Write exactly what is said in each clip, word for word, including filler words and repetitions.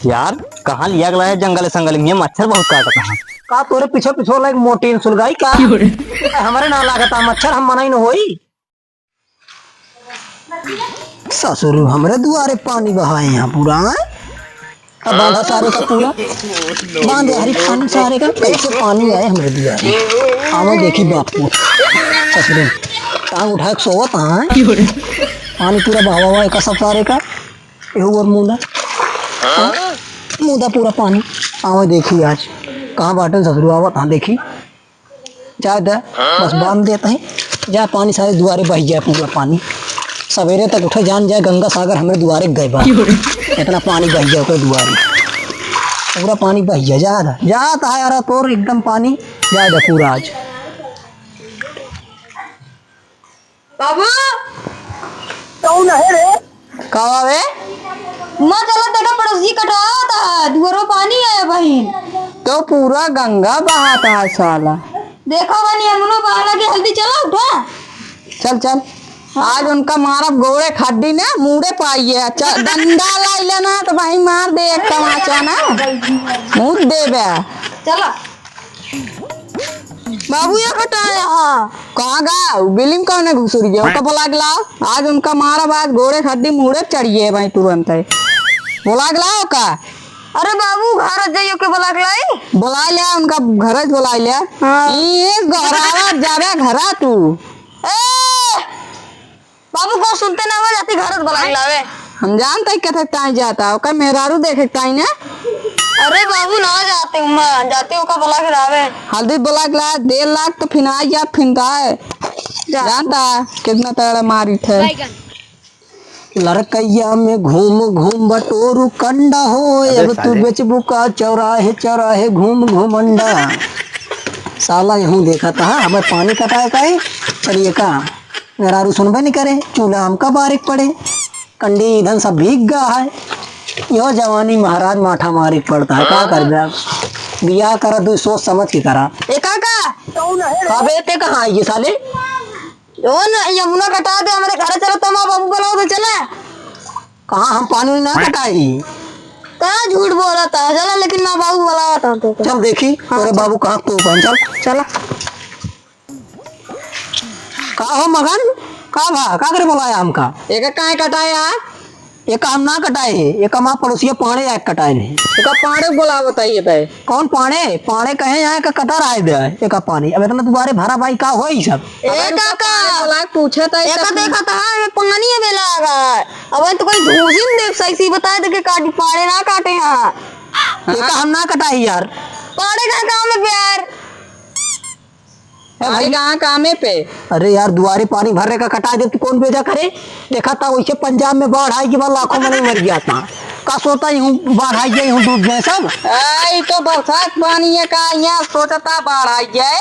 यार, कहाँ लिया गया है जंगल संगल में? मच्छर बहुत काटत है। का तोरे पीछे पीछे लाइक मोटीन सुलगाई का? क्यों रे? हमरे ना लागत है मच्छर, हम मना ही न होई। ससुर, हमरे दुआरे पानी बहाए यहाँ पूरा, हैं? अब बांधा सारे का पूरा, बांध यारी पानी सारे का, कैसे पानी आए हमरे दुआरे? आवो देखी बाप को, ससुर, टांग उठा के सोवत, हैं? पानी पूरा बहावा हुआ है का सब सारे का? एहू और मूंदा। हाँ? मूंदा पूरा पानी। आवे देखी आज। कहाँ बाटन ससुर आवत? हाँ देखी। जाए दे। बस बांध देत ही। जा पानी सारे दुआरे बहि जाए पूरा पानी। सवेरे तक उठे जान जाए गंगा सागर हमरे दुआरे गए बा। इतना पानी बहि जाए ओकरे दुआरे। पूरा पानी बहि जाए। जा दे। जात है यार तोर एकदम पानी। जाए दे पूरा आज। बाबू! कौन है रे? का बा बे? मैं चला देखा पड़ोसी कटवावत है, दुआरो पानी है बहिन। तो पूरा गंगा बहात है साला। देखो बहिन, यमुनो बहा लगे, हल्दी चला उठा। चल, चल। हाँ। आज उनका मारब गोड़े खड्डी ने, मूड़े पाइए। चल, डंडा लाई लेना तो भाई मार दे एक तमाचा ना। मूड़ देबे। चला। बाबू, ये हटाया, हाँ। कहाँ गा? उ बिलिम कौने घुसुर गया? ओका बुला के लाओ। आज उनका मारब, आज गोड़े खड्डी मूड़े चढ़िए भाई तुरंत है। बुला के लाओ का? अरे बाबू, घर जाइयो के बुला के लाई। बुला लिया, उनका घर से बुला लिया। हाँ। ई गोहरावा जाबे घरा तू। ए! बाबू को सुनते ना हो जाती, घर से बुला के लावे। हम जानते ही कथे ताई जाता, ओकर मेहरारू देखे ताई ने। अरे बाबू ना जाते, उम्मा जाते ओका बुला के लावे। हल्दी बुला के ला, डेढ़ लाख तो फिनाई या फिनता है। जा। जानता है कितना तगड़ा मारी थे। बैगन। लड़कैया में घूम घूम बटोरू कंडा हो, अबे अब तू साले। बेचबू का चौराहे चौराहे घूम घूम अंडा। साला यहूँ देखा था, हमें पानी कटाए का है, चलिए का। मेहरारू सुनबे नहीं करे, चूल्हा हमका बारिक पड़े, कंडी ईंधन सब भीग गा है। यो जवानी महाराज माठा मारिक पड़ता है, का करबे अब? बियाह करा तू सोच समझ के करा। ए काका! कबे ते कहाँ आई ये साले? ओ ना, यमुना कटा दे, हमरे घरे चला, तमा बाबू बुलाओ तो चला। कहाँ हम पानी ना कटाई? का झूठ बोला था, चला लेकिन ना बाबू बुलावा था तो। चल देखी, हाँ, तोरे चल। बाबू कहाँ तो बन, चल। चला। का हो मगन, का भा, का करे बोलाया हमका? एका काहे कटाया? एका हम ना कटाए है, एका हमार पड़ोसिया पाड़े आए कटाए नहीं। एका पाड़े बोलावत है ये बे। कौन पाड़े? पाड़े कहे यहाँ का कटा रहा है बे, एका पानी। अब इतना दुआरे भरा भाई का होई सब? ए अबे रुका, काका, पाड़े बोला के पूछे तो एका सब देखा था, ये पानी है बेला का। अब तो कोई धूसी में देख सही सी बताए दे के काटी, पाड़े ना काटे यहाँ। एका हम ना कटाए यार। पाड़े का काम है बे यार। ए भाई, कहाँ कामे पे? अरे यार, दुआरे पानी भर रहे का कटा दे, तू कौन बेजा करे? देखा था वैसे पंजाब में बाढ़ आई के बाद लाखों मनई मर गया था। का सोता ही हूँ, बाढ़ आई गई हूँ, डूब गए सब। आ, ई तो बरसात पानी है का, यहाँ सोचता बाढ़ आई जाए।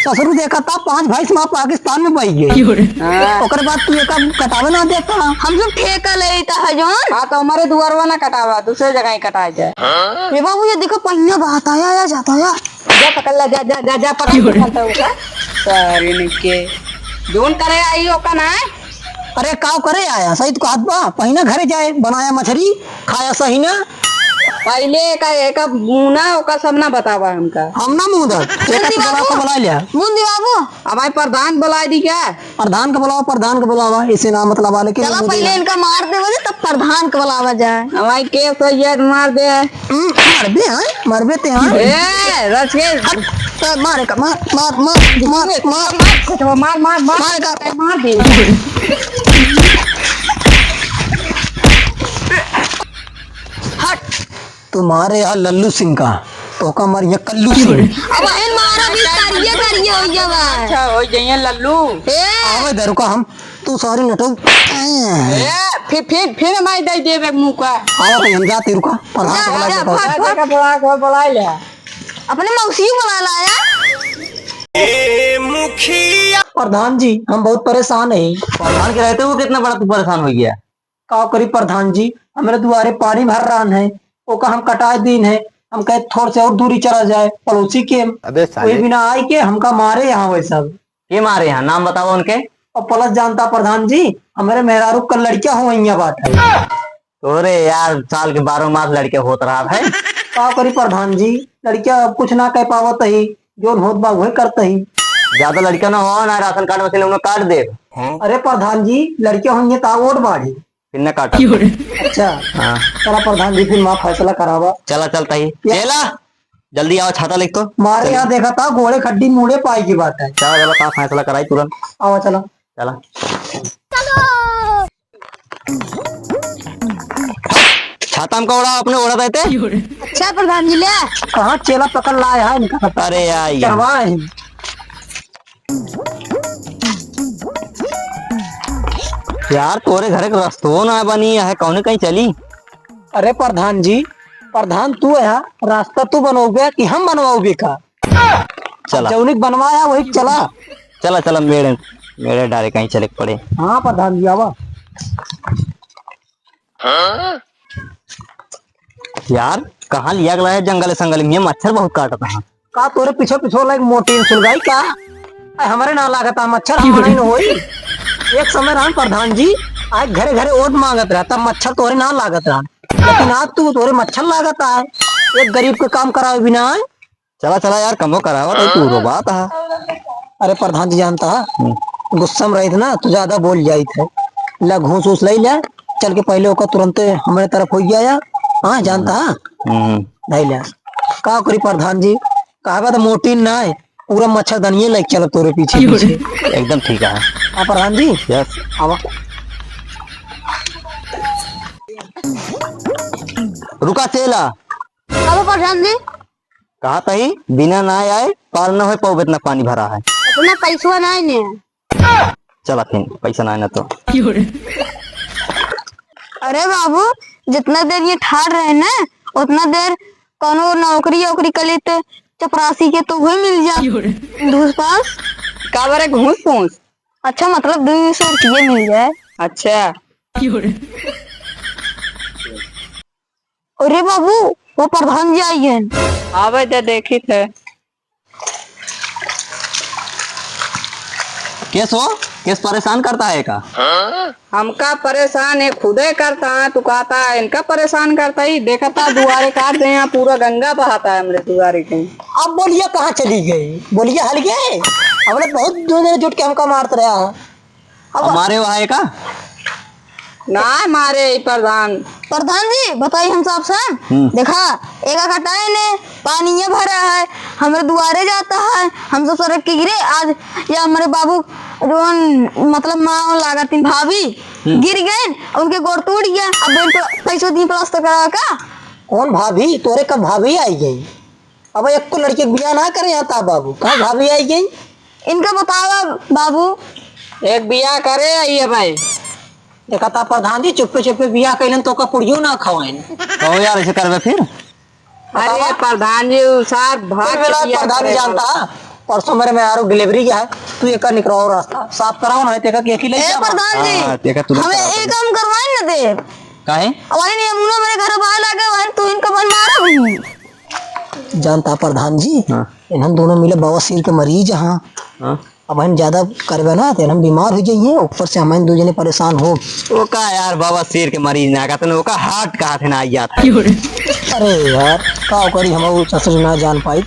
ससुर देखा था पांच भैंस माँ पाकिस्तान में बह गई। हाँ। ओकर बाद तू एका कटावे ना देता। हम सब ठेका लेता है जौन। हाँ, तो हमारे दुआरवा ना कटावा, दूसरे जगह ही कटाया जाए। हाँ। ए बाबू, ये देखो पहिया बहाता आया, आया जाता आया। जा पकड़ ला, जा, जा, जा, जा, पकड़, क्यों रे? पकड़ ला उसका। सारे निके। जौन करे आई ओका ना। अरे काव करे आया, सही तो कहत बा, पहिना घरे जाए, बनाया मछरी, खाया सही ना। पहिले का, एका मुंह ना, ओका सब ना बतावा हमका। हम ना मुंह दर, एका जल्दी तू बुला बाबू। के बुला लिया। मुंदी बाबू। अब भाई प्रधान बुला दी क्या? प्रधान के बुलावा, प्रधान के बुलावा, इसे ना मतलब वाले के चला मुंह पहिले दिया। इनका मार दे बोले, तब प्रधान के बुलावा जाए। अब भाई के तो ये मार दे। हम्म, मरबे हैं, मरबे ते हैं। ए, रच के। हट, तो मारे का, मार, मार, मार, मार, मार। मार, मार, मार। मार का। मार दे। हट। तुम्हारे यहाँ लल्लू सिंह का, तो का मार यहाँ कल्लू सिंह। अब इन मारा भी करिए, करिए हो जावा। अच्छा, हो जाइए लल्लू। ए। आवे दे रुका हम। तू सारी नटो। ए, फिर, फिर, फिर हमारी दे देवे मुंह का। आवा भाई, हम जाते रुका। प्रधान जा, को बुला जा, के भाग। फट, फट। बुला, बुला, बुला ले। अपने मौसी को बुला लाया। ए मुखिया। प्रधान जी, हम बहुत परेशान हैं। प्रधान के रहते हुए कितना बड़ा तू परेशान हो गया? का करी प्रधान जी, हमरे दुआरे पानी भर रहा है, ओका हम कटाए दीन है, हम कहे थोड़ से और दूरी चला जाए, पड़ोसी के अबे साले। वही बिना आई के हमका मारे यहाँ वही सब। के मारे यहाँ? नाम बतावा उनके। और प्लस जानता प्रधान जी, हमरे मेहरारू का लड़किया हो यहाँ बात है। तोरे यार, साल के बारह मास लड़के होत रहत है। का करी प्रधान जी, लड़किया अब कुछ ना कह पावत ही, जोन होत बा उहे करत ही। ज्यादा लड़किया ना हो ना, राशन कार्ड में से उन्हें काट दे। अरे प्रधान जी, लड़किया होंगे ता वोट बाढ़ी। फिर ना काटा। अच्छा। हाँ। चला प्रधान जी, फिर माँ फैसला करावा। चला चलता ही। या- चला, जल्दी आवा, छाता लिख तो। मारे चल। यहाँ देखा था, गोड़े खड्डी मूड़े पाई की बात है। चला चला, का फैसला कराई तुरंत। आवा चला। चला। छाता हमका ओढ़ा, अपने ओढ़ा देते। अच्छा प्रधान जी, ले। कहाँ चेला पकड़ लाए है इनका? अरे यार, ये। चढ़वा है। यार, तोरे घरे के रस्तो ना बनी है, कौने कहीं चली? अरे प्रधान जी, प्रधान तू है, रास्ता तू बनोगे कि हम बनवाओगे का? चला। जौनिक बनवाया वही चला। चला, चला, मेरे, मेरे डारे कहीं चले के पड़े। हाँ प्रधान जी, आवा। यार, कहाँ लिया गया है जंगल संगल में? मच्छर बहुत काटता है। का तोरे पीछे पीछे वाला एक मोटी सुलगाई का? अरे हमरे ना लागत है मच्छर, हम नहीं होई। एक समय रहन प्रधान जी, आज घरे घरे वोट मांगत रहा, तब मच्छर तोरे ना लागत रहा, लेकिन आज तू तोरे मच्छर लागत है। एक गरीब के काम करावे बिना आए। चला, चला यार, कमो करावा तो तू रो बात है। अरे प्रधान जी जानता है, हम्म। गुस्सा में रहित ना, तू ज्यादा बोल जाइत है। ला घूस उस ले ले, चल के पहले ओका तुरंते हमरे तरफ हो गया या। हाँ, जानता है? हम्म। नहीं ले। का करी प्रधान जी, कहावा तो मोटी ना है, पूरा मच्छरदनिये लेके चलब तोरे पीछे पीछे। एकदम ठीक है। हाँ प्रधान जी। यस। आवा। रुका चेला। अब प्रधान जी। कहा तही, बिना ना आए पार न होए पाउब, इतना पानी भरा है। इतना पैसवा ना है ने। चला फिर, पैसा ना है ना तो। अरे बाबू, जितना देर ये ठाड़ रहे ना, उतना देर कौनो नौकरी ओकरी कर लेते, चपरासी के तो हुए मिल जा। घूस पास। का बरे घूस फूस? अच्छा, मतलब दो सौ रुपये मिल जाए। अच्छा। अरे बाबू, वो प्रधान जी आई हैं। आवे दे, देखित है। केस हो? केस परेशान करता है का? हमका परेशान है, खुदे करता है, तू कहता है, इनका परेशान करता ही। देखता दुआरे काट दे, यहाँ पूरा गंगा बहाता है हमरे दुआरे के। अब बोलिया कहाँ चली गई? बोलिया हल गए? हमने बहुत दो जने जुट के हमका मारत रहा है। अब अब मारे वहाँ है का? ना मारे ई प्रधान। प्रधान जी, बताई हम साहब से। हम्म। देखा, एक घटाए ने पानी ये भरा है, हमरे दुआरे जाता है, हम सब सड़क के गिरे, आज या हमरे बाबू रोन, मतलब माँ लागत थी भाभी, हम्म। गिर गए, उनके गोड़ टूट गया, अब उनको पैसों दी प्लास्टर करावे का। कौन भाभी? तोरे कब भाभी आई गई? अब एक को लड़की के बियाह ना करे यहाँ ता बाबू, कहाँ भाभी आई गई? इनका बतावा बाबू। एक बियाह करे आई है भाई। देखा ता प्रधान जी, चुप्पे चुप्पे बियाह कैलन तो का पुड़ियो ना खवाइन। कहो यार, ऐसे करबे फिर? अरे बतावा। प्रधान जी, उ सार भाग फिर के मिला बियाह प्रधान जी करे जानता वाला। है, परसों मेरे में आरो डिलीवरी गया है, तू एक निकराओ रास्ता साफ कराओ ना, तेका के अकेले ए जावा। प्रधान जी, हाँ, तेका तुरंत हमें कराओ। एक काम करवाए ना दे। काहे? अब वही नहीं, मुना मेरे घर बाहर आ गए, वही तू इनका बन मारा भी। जानता प्रधान जी, हाँ। इन्हन दोनों मिले बवासीर के मरीज हैं। हाँ। अब हम ज्यादा करबे ना, तो हम बीमार हो जाइए, ऊपर से हम दो जने परेशान हो। वो का यार, बवासीर के मरीज ना कहते ना, वो का हार्ट कहा थे ना आ जाता है। अरे यार, का करी, हम वो ससुर ना जान पाई।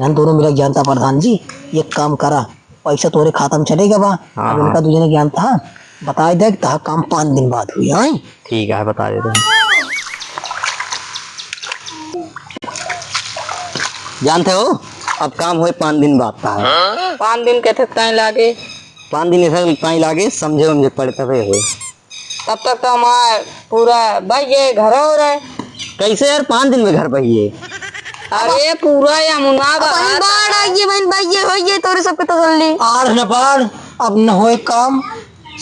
हम दोनों मिले जानता प्रधान जी, एक काम करा, पैसा तोरे खाता में चले गवा। हाँ, अब इनका हाँ। दो जने जानता, बताई दे, तहा काम पाँच दिन बाद हुई, हाँ? ठीक है, बता देते हैं। जानते हो, अब काम होए पाँच दिन बाद का है। पाँच दिन के थे ताई लागे। पाँच दिन ऐसा ताई लागे, समझे उमझे पड़े तबे होए। तब तक तो हमार पूरा बहिए घर हो रहे। कैसे यार, पाँच दिन में घर बहिए? अरे पूरा यमुना अब बहा बहिन बाढ़ आई है, बहिन बहिए होइए, तोरे सबके तसल्ली। आड़ न बाढ़, अब न होए काम।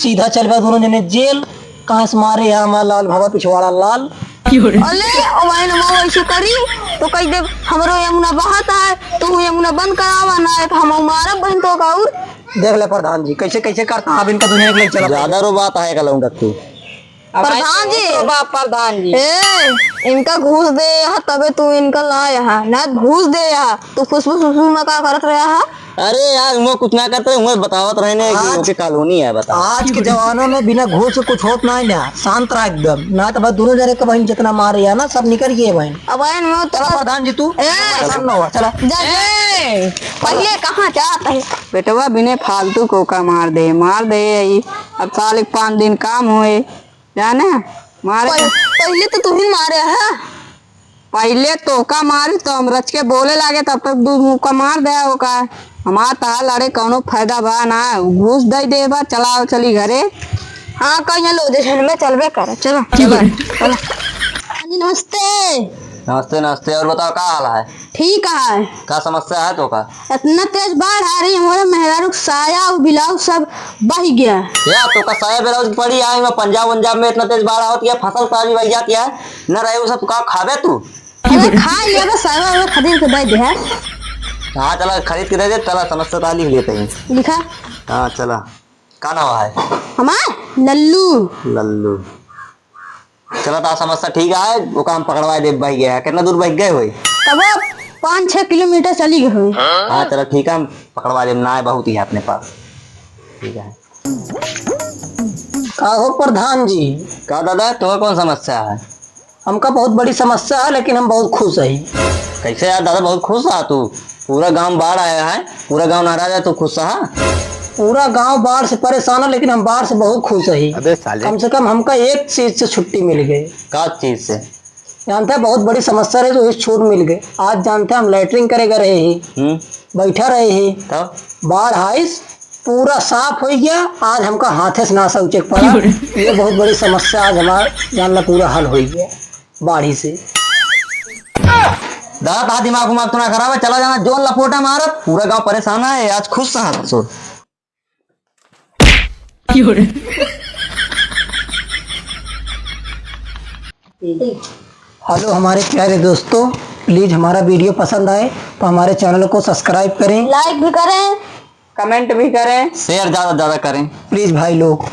सीधा चल बा दोनों जने जेल। कहाँ से मारे यहाँ हमारा लाल भवा पिछवाड़ा लाल। अले, ओ बहन, हम ऐसे करी तो कह दे, हमरो यमुना बहत है, तू यमुना बंद करावा ना, एक हम मारब बहन तो का और। देख ले प्रधान जी, कैसे कैसे करता, अब इनका दुनिया के लिए चला। ज्यादा रो बात है का लौंडा तू। अब प्रधान जी। तो बा प्रधान जी। ए, इनका घूस दे यहाँ, तबे तू इनका लाया है, ना घूस दे यहाँ। तू खुशबू सुशबू में का करत रहा है? अरे यार, मैं कुछ ना करते, मैं बतावत रहे ने कि आज उनके कॉलोनी है, बता। आज के जमाना में बिना घूस के कुछ होत ना है ना, शांत रहा एकदम, ना तो बस दोनों जने के बहन जितना मार रही है ना, सब निकल गए बहन। अब बहन, मैं चला तो प्रधान जी तू, ए! सामने हुआ, चला। जा, जा। ए! पहले कहाँ जात है? बेटवा बिने फालतू को का मार दे, मार दे यही। अब साल एक पाँच दिन काम होए, जाने मारे। पह-, पहले तो तू ही मारे है। पहले तोका मारी तो हम रच के बोले लागे, तब तक दू मुक्का मार दे ओका। हमार तहार लड़े कौनो फायदा बा ना, घूस दे दे बा, चलाओ चली घरे। हाँ, कहीं लो जे झन में चलबे करे, चलो। चलो, चलो। नमस्ते। नमस्ते, नमस्ते। और बताओ, का हाल है? ठीक है। का समस्या है तोका? इतना तेज बाढ़ आ रही है, हमारे मेहरारू के साया और ब्लाउज सब बह गया। या तोका साया ब्लाउज पड़ी है, मैं पंजाब वंजाब में इतना तेज बाढ़ आवत है, फसल सारी बह जाती है, न रहे वो सब का खाबे तू? अरे खा लिया बस, साया वो खरीद के दे दे है। हाँ, चला खरीद के दे दे, चला समस्या तो लिख लेते हैं। लिखा। हाँ, चला। का नाम है? हमार लल्लू। लल्लू। चला, तो समस्या ठीक है, ओका हम पकड़वा देब, बह गया है। कितना दूर बह गए होई? तब वो पाँच छः किलोमीटर चली गए होई। हाँ, चला ठीक है, हम पकड़वा देब, ना है बहुत ही है अपने पास। ठीक है। का हो प्रधान जी? का दादा, तुम्हें कौन समस्या है? हमका बहुत बड़ी समस्या है, लेकिन हम बहुत खुश है। कैसे यार दादा, बहुत खुश है तू? पूरा गांव बाढ़ आया है, पूरा गांव नाराज है, तू खुश है? पूरा गांव बाढ़ से परेशान है, लेकिन हम बाढ़ से बहुत खुश है। अबे साले। कम से कम हमका एक चीज से छुट्टी मिल गई। का चीज से? जानते हैं, बहुत बड़ी समस्या रही, तो एक छूट मिल गई। आज जानते हैं, हम लैट्रिन करे गए रहे ही, हम्म। बैठा रहे ही, तब? बाढ़ आइस, पूरा साफ हो गया। आज हमका हाथे से ना शौचे के पड़ा। ये बहुत बड़ी समस्या आज हमार, जान ला, पूरा हल हो गया बाढ़ी से। दादा, तार दिमाग उमाग तो ना खराब है, चला जाना, जोन लपोटा मारत, पूरा गांव परेशान है, आज खुश है ससुर। हेलो हमारे प्यारे दोस्तों, प्लीज हमारा वीडियो पसंद आए तो हमारे चैनल को सब्सक्राइब करें, लाइक भी करें, कमेंट भी करें, शेयर ज्यादा से ज्यादा करें। प्लीज भाई लोग।